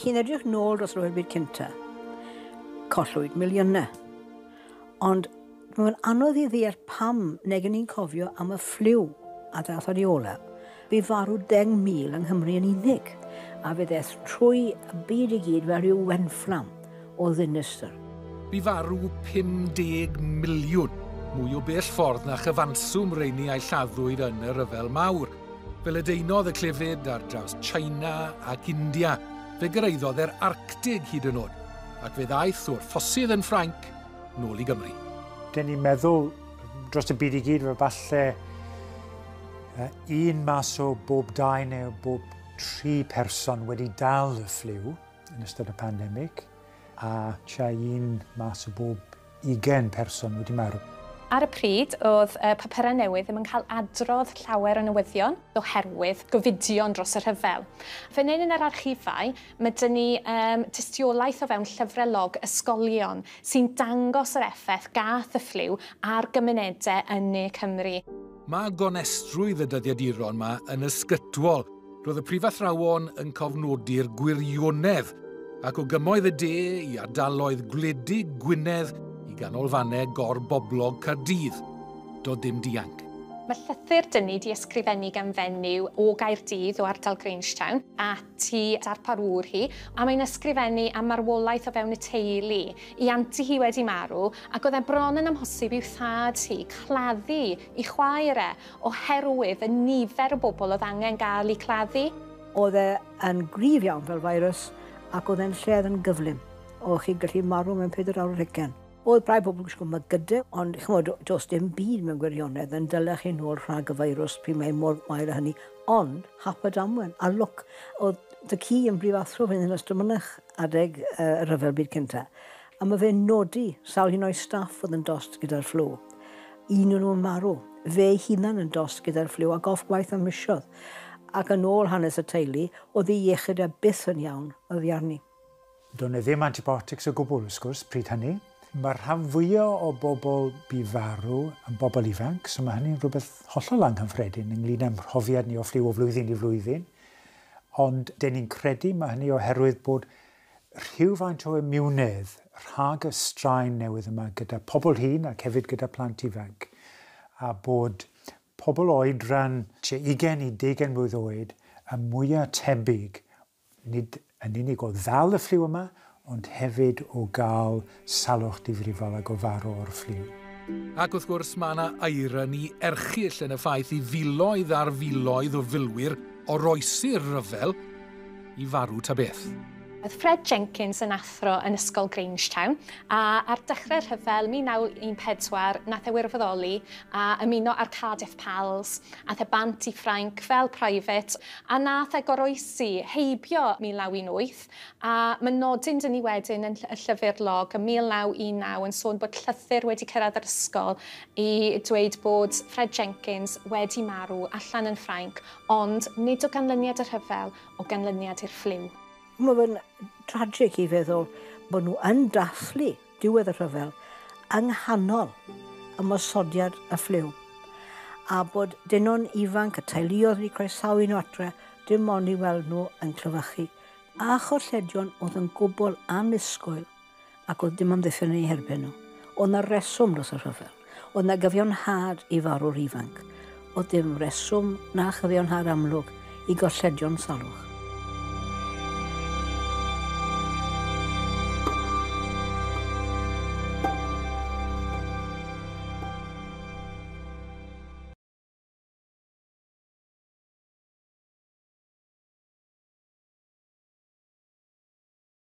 Pryd chi'n edrych nôl dros y Rhyfel Byd Cynta, collwyd miliynau. Ond mae'n anodd i ddeall pam nag ni'n cofio am y ffliw a ddath ar ei ôl e. Bu farw 10,000 yng Nghymru yn unig, a fe ddaeth trwy y byd i gyd fel rhyw wenfflam o ddinistr. Bu farw 50 miliwn, mwy o bell ffordd na chyfanswm rheini a'i lladdwyd yn y Rhyfel Mawr. Fe ledaenodd y clefyd ar draws China ac India, fe gyrhaeddodd e'r Arctig hyd yn oed, ac fe ddaeth o'r ffosydd yn Ffrainc nôl i Gymru. Dyn ni'n meddwl dros y byd i gyd fe falle un mas o bob 2 neu bob 3 person wedi dal y ffliw yn ystod y pandemig, a tua 1 mas o bob 20 person wedi marw. Ar y pryd, oedd papurau newydd ddim yn cael adrodd llawer o newyddion oherwydd gofidion dros y rhyfel. Fan hyn yn yr archifau, mae dyn ni tystiolaeth o fewn llyfrau log ysgolion sy'n dangos yr effaith gath y ffliw ar gymunedau yn Ne Cymru. Mae gonestrwydd y dyddiaduron yma yn ysgytwol. Roedd y prifathrawon yn cofnodi'r gwirionedd, ac o gymoedd y de i ardaloedd gwledig Gwynedd i ganolfannau gorboblog Caerdydd. Doedd dim dianc. Mae llythyr dyn ni 'di ysgrifennu gan fenyw o Gaerdydd, o ardal Grangetown, at i darpar ŵr hi, a mae'n ysgrifennu am marwolaeth o fewn y teulu. I anti hi wedi marw, ac oedd e bron yn amhosib i'w thad hi claddu i chwaer e, oherwydd y nifer o bobl oedd angen gael eu claddu. Oedd e yn gryf iawn fel virus, ac oedd e'n lled yn gyflym. Oedd chi'n gallu marw mewn 4 awr ar hugain. Oedd rhai bobl yn gwisgo mygydau, ond chimod, does dim byd mewn gwirionedd yn dylech chi nôl rhag y feirws pryd mae mor wael â hynny. Ond, hap a damwen, a lwc, oedd tad-cu yn brifathro fan hyn Ystrad adeg y Rhyfel Byd Cynta. A mae fe'n nodi sawl un o'i staff oedd yn dost gyda'r fflw. Un o'n nhw'n marw. Fe ei hunan yn dost gyda'r ffliw ac off gwaith am misoedd. Ac yn ôl hanes y teulu, oedd ei iechyd e byth yn iawn oddi arni. Doedd 'na ddim antibiotics o gwbl, wrth gwrs, pryd hynny. Mae'r rhan fwyaf o bobl bu farw yn bobl ifanc, so mae hynny'n rhywbeth hollol anghyffredin ynglyn â'n mhrofiad ni o ffliw o flwyddyn i flwyddyn. Ond dyn ni'n credu mae hynny oherwydd bod rhywfaint o imiwnedd rhag y straen newydd yma gyda pobl hŷn ac hefyd gyda plant ifanc, a bod pobl oedran tua 20 i 20 mlwydd oed y mwyaf tebyg, nid yn unig o ddal y ffliw yma, ond hefyd o gael salwch difrifol ac o farw o'r ffliw. Ac wrth gwrs mae yna ironi erchyll yn y ffaith i filoedd ar filoedd o filwyr oroesi'r rhyfel i farw ta beth. Oedd Fred Jenkins yn athro yn Ysgol Grangetown, a ar dechrau'r rhyfel 1914 nath e wirfoddoli a ymuno â'r Cardiff Pals, ath e bant i Ffrainc fel private, a nath e goroesi heibio 1918, a mae nodyn dyn ni wedyn yn y llyfr log yn 1919 yn sôn bod llythyr wedi cyrraedd yr ysgol i dweud bod Fred Jenkins wedi marw allan yn Ffrainc, ond nid o ganlyniad y rhyfel, o ganlyniad i'r ffliw. Mae fe'n tragic i feddwl bod nhw yn dathlu diwedd y rhyfel yng nghanol ymosodiad y ffliw. A bod dynon ifanc, y teuluoedd wedi croesawu nhw adre, dim ond i weld nhw yn clefychu. A cholledion oedd yn gwbl annisgwyl ac oedd dim amddiffyn yn eu herbyn nhw. Oedd 'na reswm dros y rhyfel. Oedd 'na gyfiawnhad i farw'r ifanc. Oedd dim reswm na chyfiawnhad amlwg i golledion salwch.